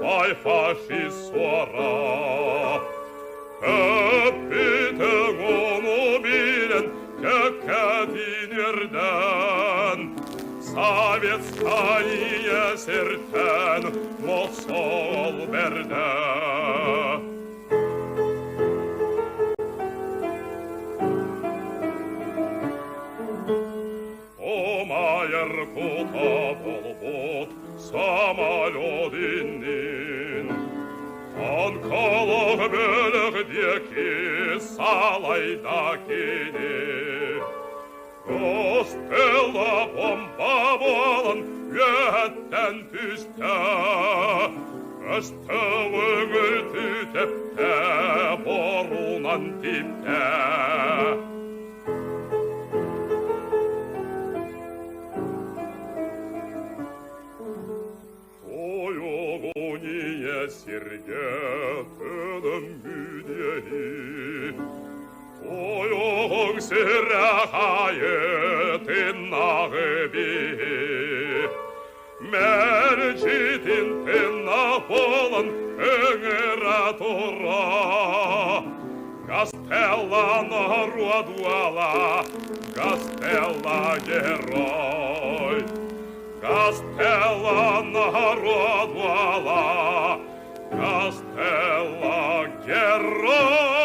Бай фашист суора. Көппүтүҥ ону билэн кэккэтин үрдэн, Советская сиртэн мохсоҕол бэрдэ. Умайар кута буолбут самолет иннин Онколог бөлөх диэки салайда кини. Гостела бомба буолан үөһэттэн түстэ, Өстөөҕү түтэптэ, борунан типтэ. Тойоҕуния сиргэ тыным мүдьэһи, Тойоҕуҥ сүрэх айытыннаҕы биһи. Мэлдьитин тынна буолан ыҥыра тура, Гастелла норуодуала, Гастелла герой. Гастелла норуодуала, Гастелла герой.